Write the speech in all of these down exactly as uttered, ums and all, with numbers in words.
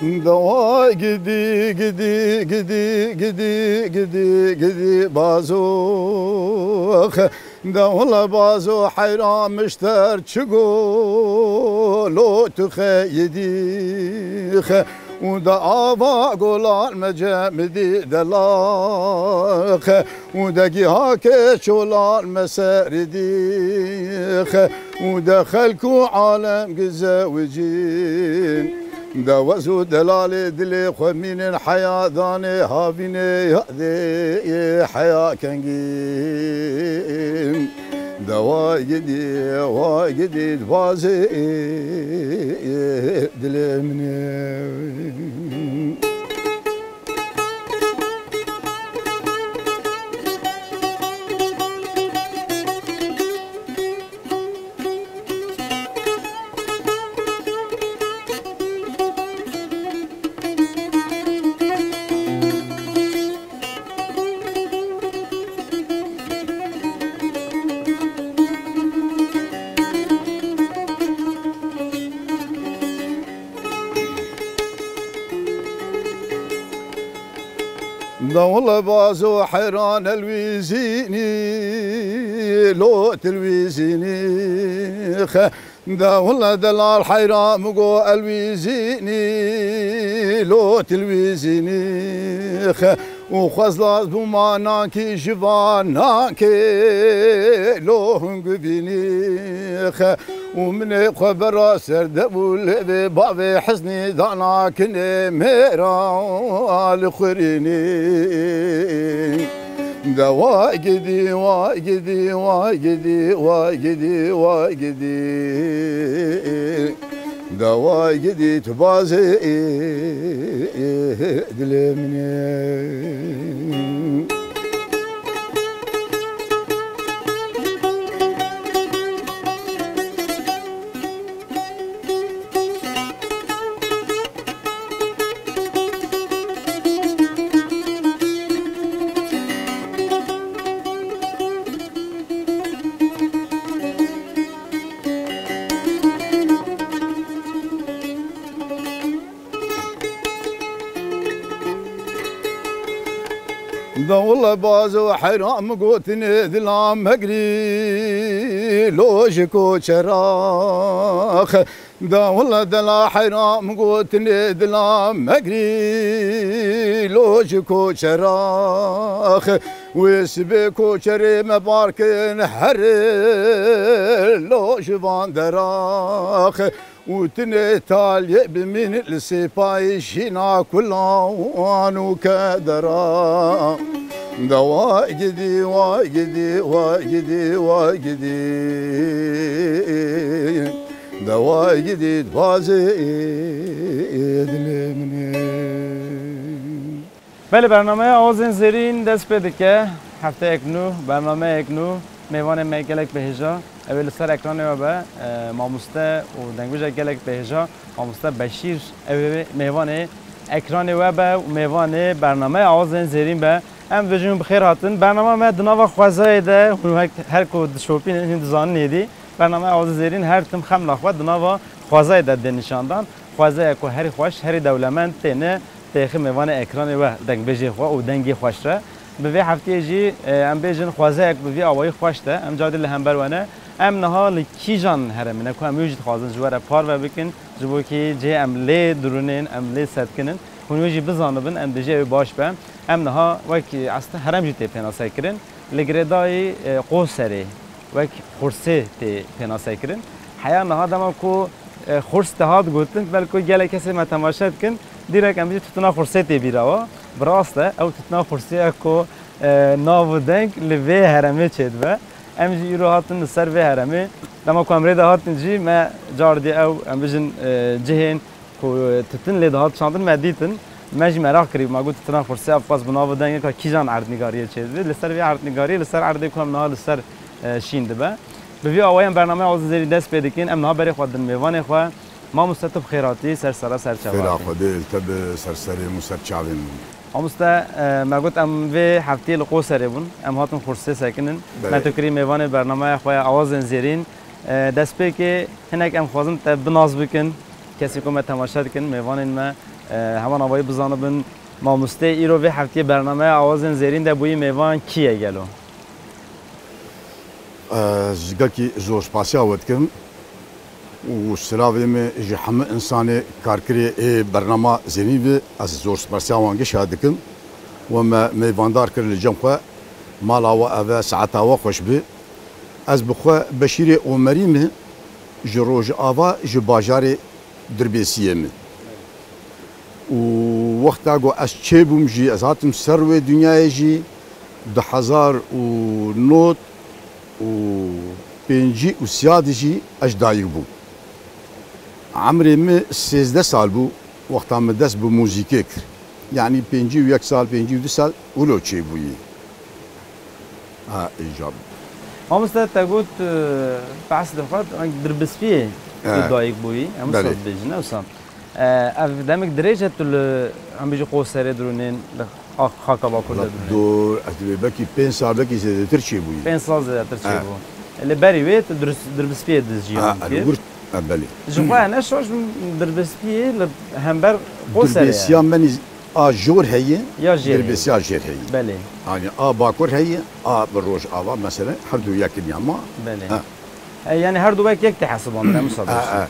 Dewa gidî, gidî, gidî, gidî, gidî, gidî, bazox. De wele bazo heyran mişter çi golo tu xeyidî xe. Û de ava golan me cemidî delaxe. Û de giha ke çolan me seridî xe. Û de xelk û alem gizewicîn. De wez û delalê dilê xwe mînin heya danê havînê yadê heya kengîn. De way gidî, way gidî, dibazê dilê min ê. Dewle bazo heyran elwîzînî, lo tilwîzînî xe. Dewle delal heyran go elwîzînî, lo tilwîzînî xe. Û xwezlaz bûma nankî ji van nankê, lo hûn guvînî xe. Û minê xwe bera ser de bû lê vê bavê heznî danakinê mêra li xurînî. De way gidî, way gidî, way gidî, way gidî, way gidî. De way gidî tu bazê dilê min ê. Dewle bazo heyran min gotinê dila me girî, lo ji koçera xe. Dewle dela heyran min gotinê dila me girî, lo ji koçera xe. Wê sibê koçerê me bar kin here, lo ji van dera xe. Û tinê taliyê bimîn li sêpayê jîna kulan û kedera. De way gidî, way gidî, way gidî, way gidî. De way gidî, dibazê dilê min ê. Belê, bernameya Awazên Zêrîn dest pê dike. Hefteyek nû, bernameyek nû, mêvanê me gelek bihêja. Ew ê li ser ekranê we be, e, mamoste û dengbêjek gelek bihêja, mamoste Beşîr, ew ê mêvanê ekranê we be û mêvanê bernameya Awazên Zêrîn be. Em dibêjin hûn bi xêr hatin. Bernama me di nava xwezayê de, hûn wek her ku dişopînin, hûn dizanin êdî. Bernameya Awazên Zêrîn her tim xemla xwe di nava xwezayê de dê nîşandan. Xwezaya ku herî xweş, herî dewlemend têne têxî mêvanê ekranê we, dengbêjê xwe û dengê xweş re. Bi vê heftiyê jî, e, em bêjin xwezayek bi vî awayî xweş de, em cadî li hember we ne. Em niha li kîjan herêmê ne ku em wî jî dixwazin ji we re parve bikin, ji bo kî cihê em lê dirûnên, em lê setkinin, hûn wê jî bizanibin, em dibêjin ew ê baş be. Em niha wek, e, aslında herêm jî tê pênasekirin. Li girêdayî, e, Qoserê wek Xursê tê pênasekirin. Heya niha dema ku, e, Xurs dihat gotin, belku gelek kesê me temaşe dikin, dîrek em jî tutina Xursê tê bîra we. Bi rast e, ew tutina Xursê ye ku, e, nav û deng li vê herêmê çêdibe. Em jî îro hatin li ser vê herêmê. Dema ku em rê de hatin jî me cardî ew, em bijin, e, cihên ku, e, tutin lê dihat çandin me dîtin. Me jî meraq kirî, me got, tutina Xursê ev qas bi nav û dengê ka kîjan erdnîgariyê çêdibe. Li ser vê erdnîgariyê, li ser erdê ku em niha li ser, e, şîn dibe. Bi vî awayî em bernameya Awazên Zêrîn dest pê dikin. Em niha berê xwe din mêvanê xwe. Mamoste, tu bi xêr hatî, ser sera ser çava. Xêra Xwedê li te bi, ser serê min û ser çavên min. Mamoste, e, me got em vê heftiyê li Qoserê bûn. Em hatin Xursê sekinin. Belê. Me tu kirî mêvanê bernameya xwe ya Awazên Zêrîn. E, destpêkê hinek em xwazin te bi nas bikin. Kesê ku me temaşe dikin, mêvanên me, e, heman avayî bizanibin, mamostê îro vê heftiyê bernameya Awazên Zêrîn de bûyî mêvan kî ye gelo? Ez gelkî zor spasiya we dikim û silavê min ji hemû insanê karkirê ê bernama Zêrîn ve ez zor spasiya wan gişa dikim. We me mêvandar kir li cem xwe, mala we ev e, saeta we xweş be. Ez bi xwe Beşîrê Omerî me, ji Rojava, ji bajarê Dirbêsiyê me. Û wexta ku ez çêbûm jî, ez hatim ser wê dinyayê jî, du hezar û nod û pêncî û sêya de jî ez dayik bûm. Emrê min sêzdeh sal bû, wexta min dest bi muzîkê kir. Yanî pêncî û yek sal, pêncî û du sal wilo çêbûyî. Ha, îcab. Mamoste, te got, e, behs dixwat, wek Dirbispiyê tu dayik bûyî, em wisa dibêjin, ne wisa? E, ev demek dirêj e tu li, em bêjin, Qoserê dirûnên, li xa-, xaka Bakur de dirûnên. Dor, ez dibê belkî pênc sal, belkî zêdetir çêbûyî. Pênc sal zêdetir çêbû. Li berî wê tu Dirbis-, Dirbispiyê de jiyan dikir. Ha, li wir, ha, belê. Ji xwe ne şaş Dirbispiyê li hember Qoserê ye. Dirbêsiya me nîz a jor heye, ya jêr heye. Dirbêsiya jêr heye. Belê. Yanî a Bakur heye, a bi Rojava mesela her du yek in ya ma. Belê. Ha. E, yanî her du wek yek tê hesibandin, em wisa dibêjin.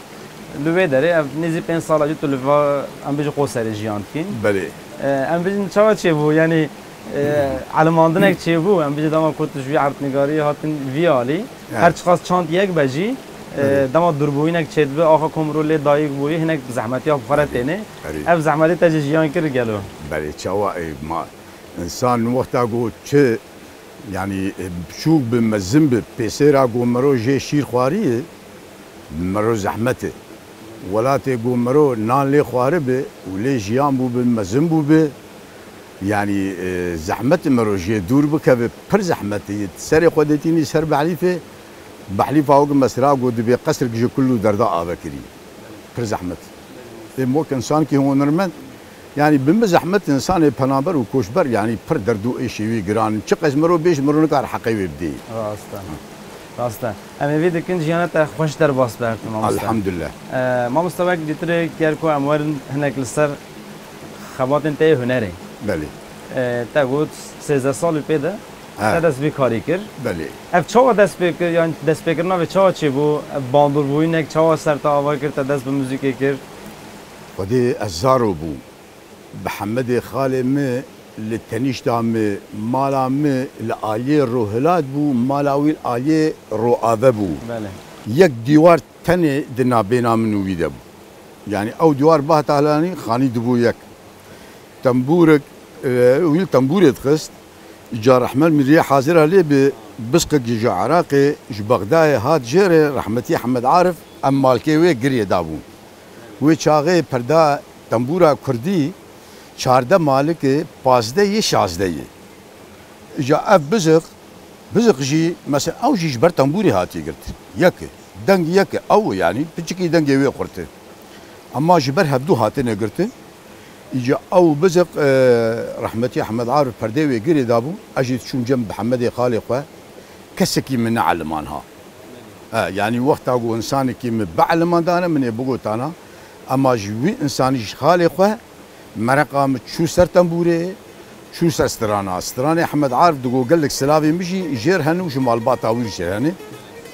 Li wê derê ev nêzî pênc sala jî tu li va, em bêjin, Qoserê jiyan dikî. Belê. E, em bêjin çawa çêbû? Yanî, e, elimandinek çêbû, em bêjin dema ku tu ji wî erdnigariyê hatin vî alî, her çiqas çand yek be jî, e, dema dûrbûyînek çêdibe, axa ku mirov lê dayik bûyî, hinek zehmetiya bi xwe re têne. Ev zehmetê te jî jiyan kir gelo? Belê, çawa, e, ma, însan wexta ku çi Yanî, e, biçûk bi, mezin bi, pêsêra ku mero jê şîr xwarî ye, mero zehmet e. Welatê ku mero nan lê xwaribi û lê jiyan bûbi, mezin bûbi, yanî, e, zehmet e mero jê dûr bikeve, pir zehmet e. Serê xwe de tînî ser behlîfê, behlîfa wek mesela ku dibê qesrek ji kul û derda ave kirî. Pir zehmet. Ê, wek însankî hunermend, Yanî bi min zehmet însanê penaber û koçber, yanî pir derd û êşê wî giran in. Çiqas miro bêj, miro nikare heqê wê bidê. Rast e. Rast e. Em ê vî dikin, jiyana te xweş derbas be her tim, mamoste. Elhamdulillah. E, mamoste, wek dîtirê ger ku em werin hinek li ser xebatên te yê hunerê. Belê. E, te got sêzdeh salî pê de. He. Te dest vî karî kir. Belê. Ev çawa dest pê kir, yan destpêkirina vê çawa çêbû? Ev bandorvûyînek çawa ser te ava kir, te dest bi muzîkê kir? Xwedê ez zaro bûm. Bi Hemedê xalê min li tenîşta min, mala min li aliyê rohilat bû, mala wî li aliyê roave bû. Belê. Yek dîwar tenê di nabêna min û wî de bû. Yanî ew dîwar bihata hilanî, xanî dibû yek. Tembûrek, e, wî li tembûrê dixist. Îca rehmet Mîriyê Hazira lê bi, bizqek ji Iraqê, ji Bexdayê hat jêrê, rehmetî Hemed Arif, em malkê wê girê dabûn. Wê çaxê perda tembûra kurdî çardeh malik e, pazdeh yê şazdeh yê. Îca ev biziq, biziq jî, mesela, ew jî ji ber tembûrê hatiye girtin. Yek e. Deng yek e. Ew e, yanî, piçikî dengê wê xurt e. Ema ji ber hevdû hatine girtin. Îca ew biziq, e, rehmetî Ehmed Arif perdê wê girê dabû. Ez jî diçûm cem bi Hemedê xalê xwe. Kesekî min neeliman ha. E, yanî wexta ku însanekî min bieliman dane, min ê bigotana. Ema ji wî însanî ji xalê xwe mereqa min çû ser tembûrê, çû ser strana. Stranê Ehmed Arif digo gelek silavê min jî jêr hene û ji malbata wî jî hene.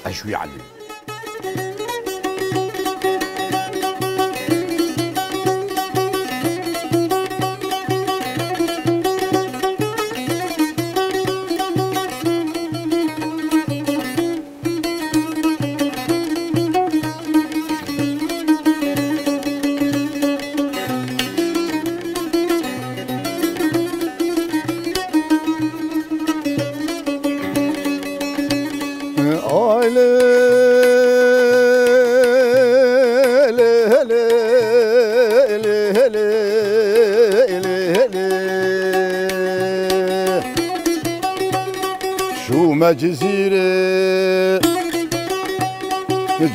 Ez ji wî elîm. Ay lê, lê, lê, lê, lê, lê, lê. Şûme Cizîrê,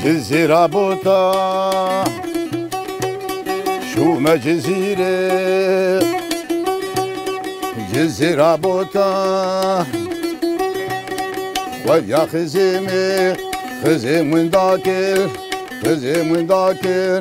Cizîra Bota. Şûme Cizîrê, Cizîra Bota. Xwedîya xizê min, xizê min dakir, xizê min dakir.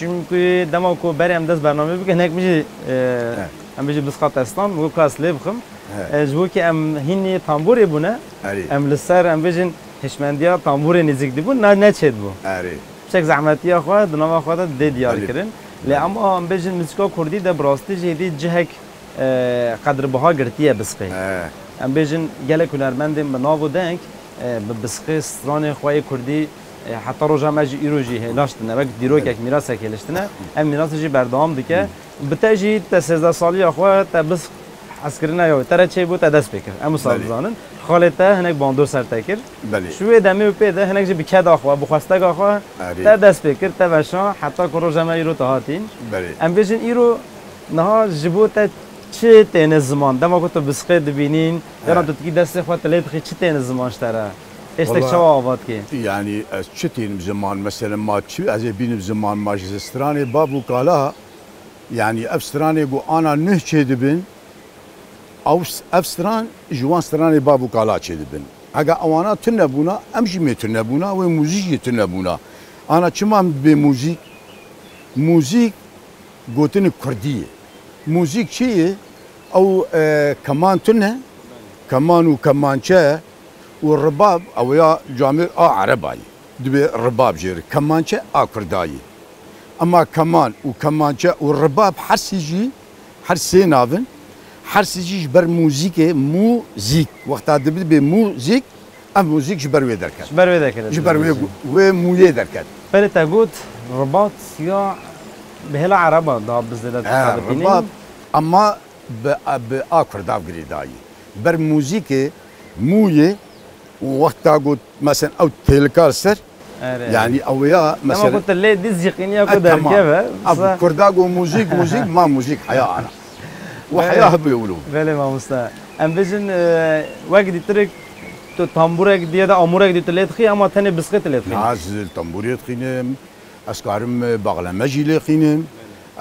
Çimkî dema ku berê em dest bernameyê bikin, hinek min jî, e, He. em bêjin bisqa testan, min got ka ez lê bixim. He. E, ji bo ku em hînî tamborê bûne, Erê. em li ser, em bêjin hişmendiya tamborê nêzîk dibûn, na neçêdibû. Erê. Çek zehmetiya xwe, di nava xwe de dê diyar Belê. kirin. Lê Belê. em a, em bêjin muzîka kurdî de bi rastî jî hêdî cihek, e, qedrbiha girtiye bisqê. He. Em bêjin gelek hunermendên bi nav û deng, e, bi bisqê stranê xwe yê kurdî, e, heta roja me jî îro jî hêlaş tine. Wek dîrokek, Belê. mîrasek hêliştine. Ev mîrasê jî berdewam dike. Hı. Bi te jî te sêzdeh saliya xwe te bisq hezkirina ya wê. Te re çêbû te dest pê kir. Em wisa Belê. dizanin. Xalê te hinek bandor ser te kir. Belê. Ji wê demê û pê de hinek jî bi keda xwe, bi xwesteka xwe Erê. te dest pê kir, te veşa heta ku roja me îro te hatîn. Belê. Em bêjin îro niha ji bo te çi têne ziman? Dema ku tu bisqê dibînîn, yana He. tu tikî destê xwe tu lê dixî çi têne ziman ji te re? Hêştek Wala, çawa ava dikê? yanî ez çi tînim ziman? Mesela ma çi ez ê bînim ziman? Ma ji stranê bav û kala, yanî ev stranê ku ana nuh çêdibin, ew s-, ev stran ji wan stranê bav û kala çêdibin. Hega ewana tune bûna, em jî mê tune bûna, wê muzîk jî tune bûna. Ana çima em dibê muzîk? Muzîk gotinê kurdî ye. Muzîk çi ye? Ew, e, keman tune, keman û kemançe û ribab, ew ya camêr a ereba ye. Dibê ribab jê re. Kemançe a kurda ye. Ema keman û kemançe û ribab her sê jî, her sê nav in, her sê jî ji ber muzîkê, muzîk. Wexta dibê muzîk, Ev muzîk ji ber wê derket. Ji ber wê derket. Ji ber wê, wê mûyê derket. Berê te got, ribat ya bi hêla ereba da bi zêde He, dikare tînin. Ribat, ama bi, bi a kurdav girêdayî. Ber muzîkê, mûyê, û wexta got, mesela ew têlika li ser, Erê. yanî ew ya, Dema mesela ku tu lê dîz jî qîniya ku E, tamam. derkeve, Ev sa- kurda got muzîk, muzîk, ma muzîk heya ana. Û Belê. heya hebûye wilo. Belê mamoste. Em bêjin, e, wek dîtirik tu tamburek diye de amûrek dî tu lê dixî, ama tenê bisqê tu lê dixî. Na, ez tamburê dixînim, ez karim, e, baxleme jî lê xînim,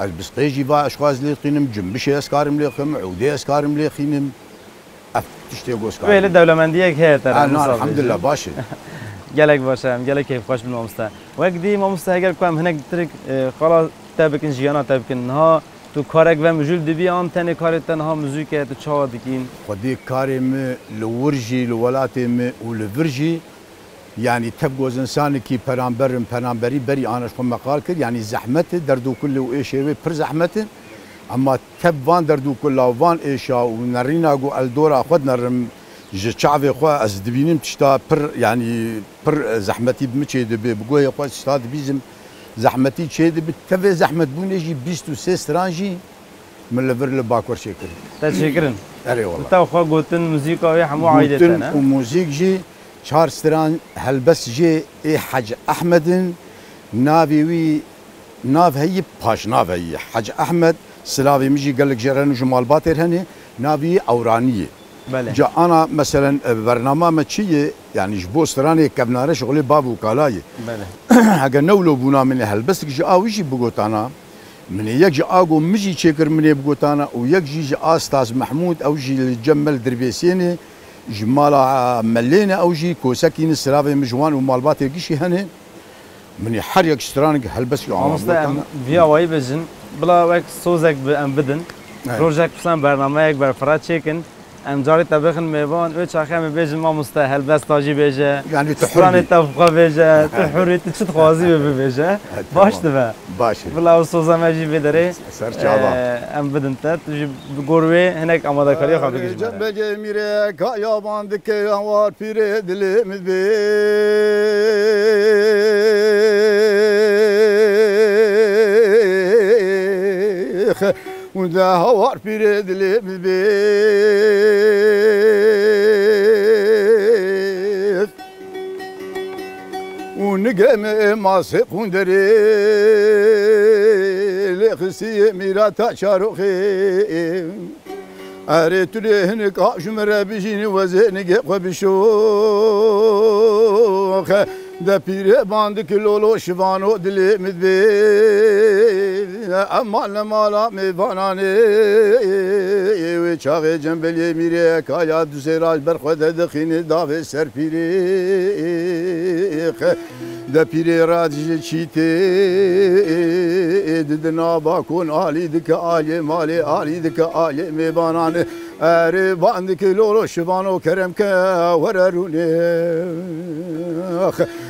ez bisqê jî va eşqa ez lê dixînim, cimbişê ez karim lê xim, ewdê ez karim lê xînim. Ev tiştê goz Wê karim. li dewlemendiyek heye te re, Ha, na, misal elhamdülillah, bêjin. baş e. Gelek baş e, em gelek keyfxweş bin mamoste. Wek dî mamoste, heger ku em hinek dîtirik, e, xala te bikin, jiyana te bikin, niha tu karek ve mijûl dibî an tenê karê te niha muzîk e, tu çawa dikîn? Xwedî karê min li wir jî, li welatê min û li vir jî, yanî tev goz însanekî peramber in, peramberî berî ana ji xwe me qal kir, yanî zehmet e, derd û kulê û êşê wê pir zehmet in. Ema tev van derd û kula û van êşa û nerîna ku el dora xwe dinerim, ji çavê xwe ez dibînim tişta pir, yanî pir zehmetî bi min çê dibe, bi guhê xwe tişta dibîzim, zehmetî çê dibe. Tevê zehmetbûnê jî bîst û sê stran jî min li vir li Bakur çêkirin. Te çêkirin? Erê wala. Te xwe gotin, muzîka wê hemû aîdê te Gotin ne? û muzîk jî çar stran helbest jê ê Hec Ehmed in. Navê wî nav heyî, paşnav heyî. Hec Ehmed, silavê min jî gelek jê re hene û ji malbatê re hene. Navê wî Ewranî ye. Belê. Ca ana, meselen, e, bernama me çi ye? Yanî ji bo stranê kevnare şixulê bav û kala ye. Belê. Hege ne wilo bûna min ê helbestik ji a wî jî bigotana. Min ê yek ji a go min jî çêkir min ê bigotana û yek jî ji a Staz Mehmûd, ew jî li cem me li Dirbêsênê, ji mala me lêne, ew jî kosekî ne, silavê min ji wan û malbatê gişî hene. Min ê her yek stranek helbestî ama Mamoste, em bigotana. vî awayî bêjin, bila wek sozek bi em bidin. Evet. Rojek pisan bernameyek berfira çêkin. Em carê te bixin mêvan, wê çaxê em ê bêjin mamoste, helbesta jî bêje, Yanî tu stranê hur bî. te bi xwe bêje, tu hur î, tu çi dixwazî wê bibêje. Tamam. Baş dibe. Baş e. Bila ew soza me jî vê derê, Ser çava. e, em bidin te. Tu jî bi gor wê hinek amadekariya xwe bikî ji me re. Cembegê mîre ka yaban dike ya war pîrê dilê min bê. Û de hawar pîrê dilê min bê. Û nige me masê qunderê lê xistiyê mîra ta çaroxê. Erê tu lê hinik av ji min re bijînî wezê nigê xwe bişoxe. De pîrê bandik lolo şivano dilê min dibê. Em mal ne mala mêvananê. Wê çaxê cembeliyê mîrê kaya du sêra ji ber xwe de dixînî davê ser pîrê. De pîrê re ji çîtê didina bakon alî dike aliyê malê, alî dike aliyê mêvanan. Erê bandikê lolo şivano kerem ke were rûnê.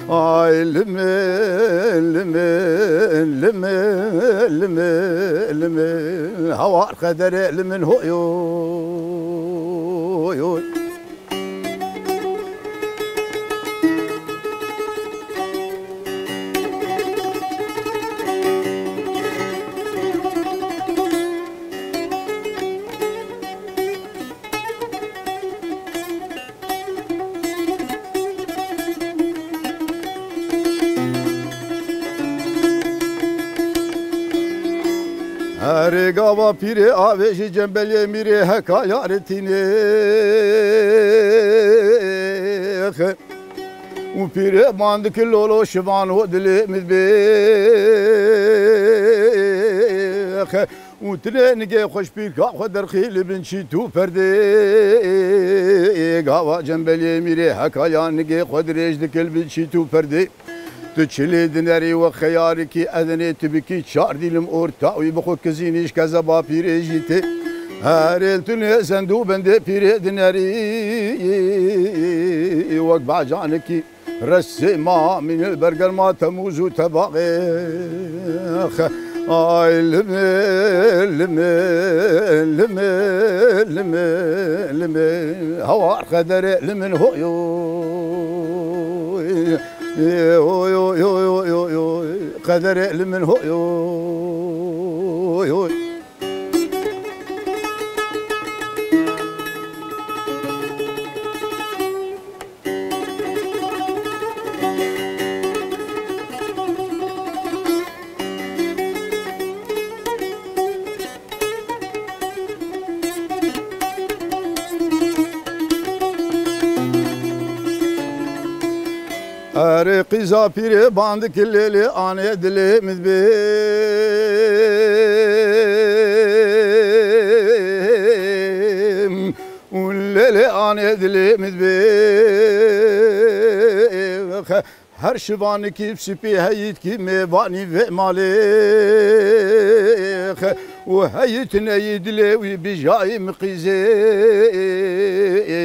Ay limin, limin, limin, limin, limin. Hawar qedere limin hoy, hoy, hoy. Erê gava pîrê avê ji cembelê mîrê heka yaretînê. Û pîrê bandikê lolo şivan ho dilê min bê. Û tinê nigê xweş pîrka xwe derxî li bin çît û perdê. Gava cembelê mîrê heka ya nigê xwe dirêj dike li bin çît û perdê. Tu çilê dinerî we xeyarikî edenê tu bikî çar dîlim orta wî bi xwe kizînî ji kezeba pîrê jî tê. Herêl tu nê zend û bendê pîrê dinerî wek bacanekî resê ma mînil bergerma temûz û tebaxê. Ay limi, limi, limi, limi, limi. Hawar qedere limin hoy, hoy. Oy, oy, oy, oy, oy, oy. Qedere li min hoy, oy, oy. Erê qîza pîrê bandikê lêlê anê dilê min bê. Û lêlê anê dilê min bê. Her şivanikî bi sipî heyîtkî mêvanî vê malê xe û heyît neyî dilê wî bijayî min qîzê.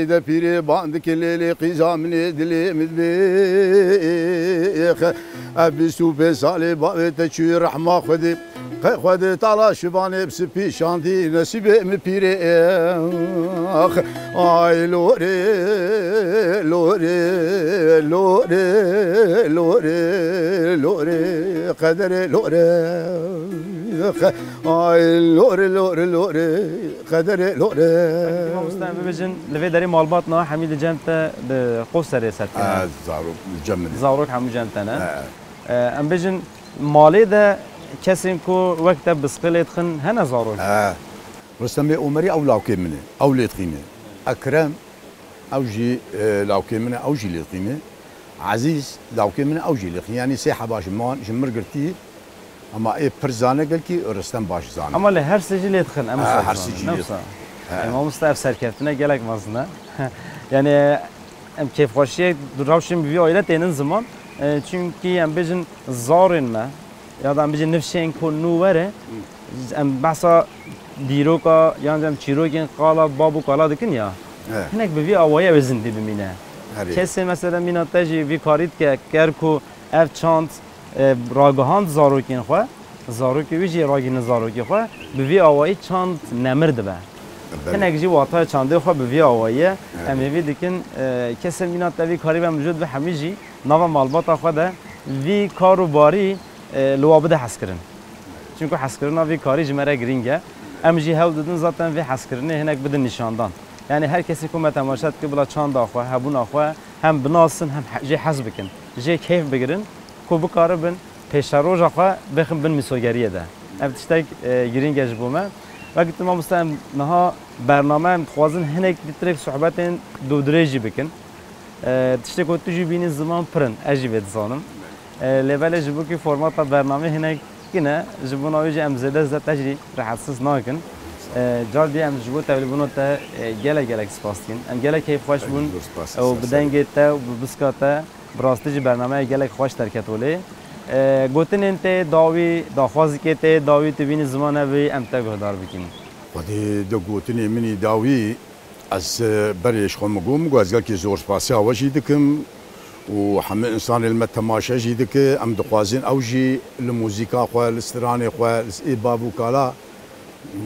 De pîrê bandikê lêlê qîza min ê dilê min bê xe. Ev bîst û pênc salê bavê te çûyî rehma Xwedê. Qey Xwedê Teala şivanê bi sipî şandî nesîbê min pîrê ex. Ay lorê, lorê, lorê, lorê, lorê, qederê lorê. Ay lorê, lorê, lorê, qederê lorê. Mamoste, em bibêjin, li vê derê malbat niha hemî li cem te bi qo serê ser tine. Ha, zarok li cem min e. Zarok hemû cem te ne? He. E, em bêjin, malê de kesên ku wek te bisqilê dixin hene zarok? He. Rustemê Omerî ew lawkê min e. Ew lê dixîne. Ekrem, ew jî, e, lawkê min e, ew jî lê dixîne. Ezîz, lawkê min e, ew jî lê dixîne. Yanî sê heba ji man, ji mir girtî. Ama ê pir zane gelkî Rustem baş zane. Ama lê her sê jî lê dixin, em Ha, her sê jî lê dixin. He. E, mamoste, ev serkeftinê gelek mezin e. Yanî, em kêfxweşiyê rewşên bi vî aîle tênin ziman. E, çunkî em bêjin zarên me, ya da em bêjin nifşên ku nû were, em behsa dîroka, yan em çîrokên qala bab û kala dikin ya. Evet. Hinek bi vî awayî ew ê zindî bimîne. Herê. Kesê mesela mîna te jî vî karî dike, ger ku ev çand, e, ragihand zarokên xwe, zarokê wî jî ragihîne zarokê xwe, bi vî awayî çand nemir dibe. Belê. Hinek jî wataya çandê xwe bi vî awayî ye. Evet. Em hêvî dikin, e, kesê mîna te vî karî ve mijûl dibe hemî jî nava malbata xwe de vî kar û barî, e, li wa bide hezkirin. Çunku hezkirina vî karî ji me re girîng e. Em jî hewl didin zaten vê hezkirinê hinek bidin nîşandan. Yanî her kesê ku me temaşe dike bila çanda xwe, hebûna xwe hem binasin hem he-, jê hez bikin. Jê keyf bigirin ku bikaribin pêşeroja xwe bixin bin mîsogeriyê de. Ev tiştek, e, girîng e ji bo me. Wek tu mamoste em niha bername em dixwazin hinek pitirek sohbetên dûdirêj jî bikin. E, tiştê ku tu jî bînî ziman pir in, ez jî vê dizanim. E, lê belê ji bo ku formata bernamê hinek kin e, ji bona wê jî em zêde zêde te jî rehetsiz nakin. E, car dî em ji bo tevlîbûna te, e, gelek gelek spas dikin. Em gelek keyfxweş bûn. Ez jî zor spas dikim. Û bi dengê te û bi biska te Bi rastî jî bernameyek gelek xweş derket holê. E, gotinên tê dawî, daxwazikê tê dawî tu bînî ziman hebî em te guhdar bikîn. Xwedê di gotinê min î dawî, ez, e, berê ji xwe min got, min got, ez gelkî zor spasiya we jî dikim û hemî însanê li me temaşe jî dike. Em dixwazin ew jî li muzîka xwe, li stranê xwe, li ê bav û kala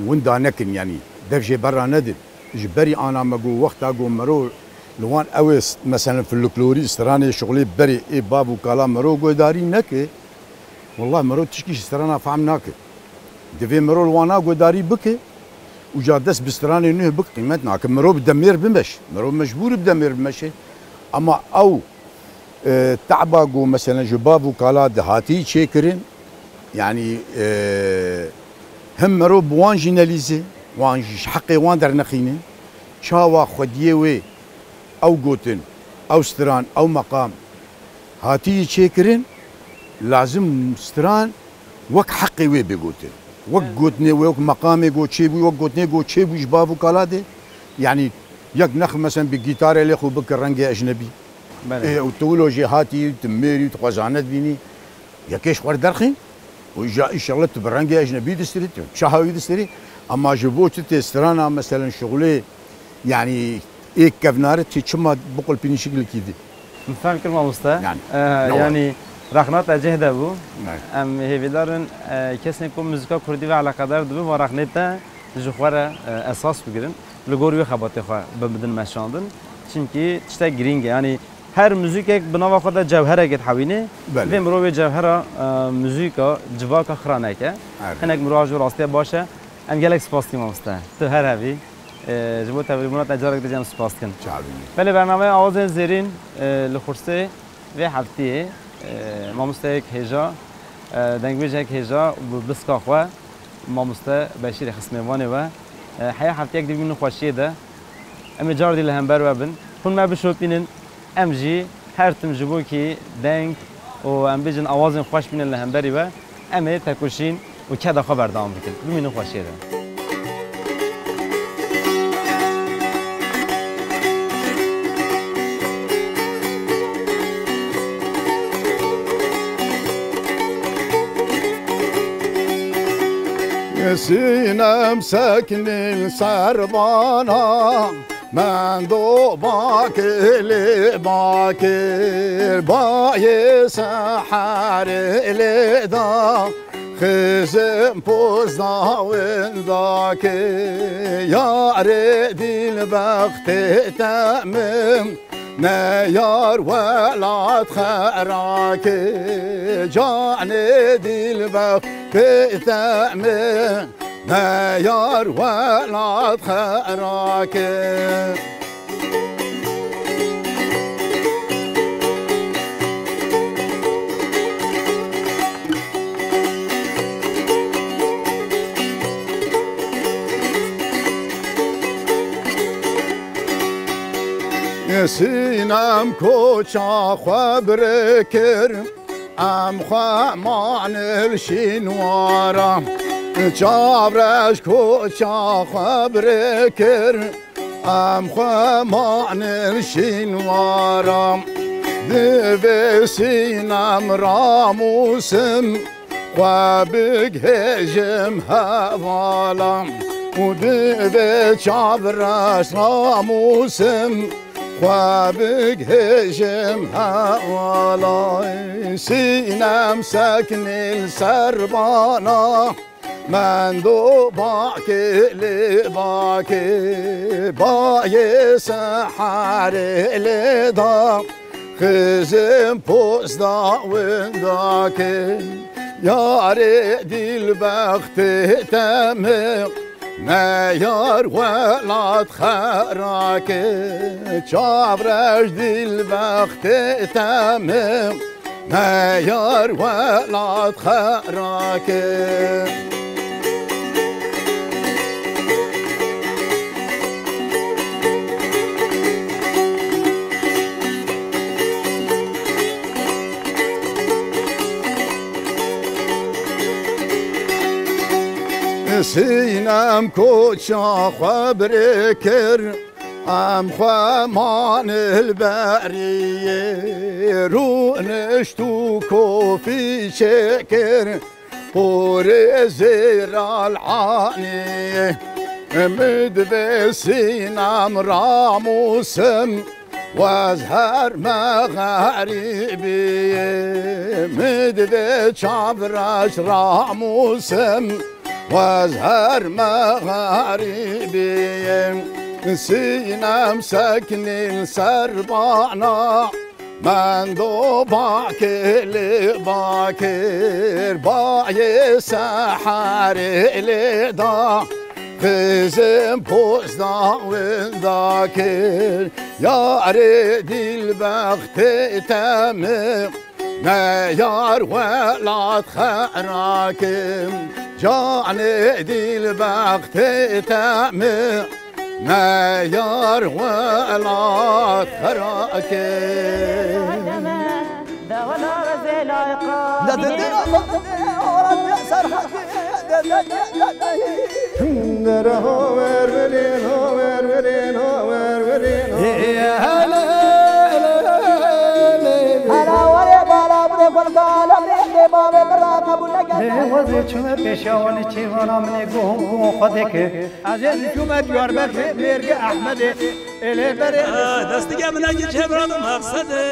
winda nekin, yanî dev jê berra nedin. Ji berî ana me got, wexta got mero li wan ew ê s-, meselen folklorî, stranê şixulê berê ê bav û kala mero guhdarî neke, wela mero tişkî ji strana fehm nake. Divê mero li wana guhdarî bike û ca dest bi stranê nû bik qîmet nake. Mero bi demêr bimeş. Mero mecbûr bi demêr bimeşe. Ama ew, e, te'ba ku meselen ji bav û kala dihatî çêkirin, yanî, e, him mero bi wan jî nelîze, wan jî ji heqê wan dernexîne. Çawa xwediyê wê ew gotin, ew stran, ew meqam hatî çêkirin, lazim stran wek heqê wê bê gotin. Wek gotinê wê, wek meqamê ku çêbû, wek gotinê ku çêbû ji bav û kala de, yanî yek nex meselen bi gîtarê lê xwe bike rengê ecnebî. Belê. Ê, û tu wilo jê hatî, tu mêrî, tu xwezane dibînî. Yekê ji xwe derxîn. Û îja-, înşallah tu bi rengê ecnebî distirî, tu çaha wî distirî. Ama ji bo çi tê strana meselen şixulê, yanî ê kevnare tê çima biqulpînî şiklikî dî? Min fehm kir mamoste. Yanî, Ee, ne yanî rexna te cih de bû. Ne. Em hêvîdar in, e, kesên ku muzîka kurdî ve eleqedar dibin, va rexnê te ji xwe re, e, esas bigirin. Li gor wê xebatê xwe bibidin meşandin. Çimkî tiştek girîng e. Yanî her muzîkek bi nava xwe de cewhereke dihewîne. Belê. Vê mirov wê cewhera, e, muzîka, civaka xira neke. Erê. Hinek mirov ji rastiya baş e. Em gelek spas dikin mamoste. Tu her hevî. E, ji bo tevlîbûna te carek dî jî em spas dikin. Çavînî. Belê, bernameya Awazên Zêrîn, e, li xursê vê heftiyê, e, mamosteyek hêja, e, dengbêjek hêja bi biska xwe, mamoste Beşîrê xist mêvanê we. E, heya heftiyek dî bimînin xweşiyê de. Em ê car dî li hember we bin. Hûn me bişopînin. Em jî her tim ji bo kî deng û em bêjin awazên xweş bînin li hemberî we, em ê tekoşîn û keda xwe berdewam bikin. Bimînin xweşiyê de. Sînem seknî li ser bana. Mendo bakê lê bakê, bayê seherê lê da, xizim poz da windakê, yarê dîl bextê temim, ne yar welat xerakê, canê dîl bextê temim. Ne yar welat xerakê. Sînem koça xwe birê kir. Em xwe manil şînwara, çavreş koça xwe birê kir. Em xwe manil şînwara, divê Sînem ramûsim, xwe bigihêjim hevala. Û divê çavreş ramûsim, xwe bigihêjim hevala. Sînem seknî li ser bana, mendo bakê lê bakê, bayê seherê lê da, xizim poz da windakê, yarê dîl bextê temê. Ne yar welat xerakê, çavreş dîl bextê temê. Ne yar welat xerakê. Sînem koça xwe birê kir, Em xwe man li beriyê rûnişt û kofî çêkir, qorê zêral anî. Min divê sînem ramûsim, wez her me xerîbî. Min divê çavreş ramûsim, wez her me xerîbî. Sînem seknîn ser bana, mendo bakê lê bakir, bayê seherê lê da, xizim posta winda kir. Yarê dîlbextê te min, neyar welat xera kim. Canê dîlbextê te min, neyar welat xera kim. Hela warê bala bûrê xwe li gala mêrdê bavê min re qebûl neke. Lê wezê çûme pêşiya wan ê çêvana min ê guh û guh xwe deke. Ez ê çûme Diyarbekirê mêrgê Ehmedê. Ê lê berê. Destige min eki çevra maqsede.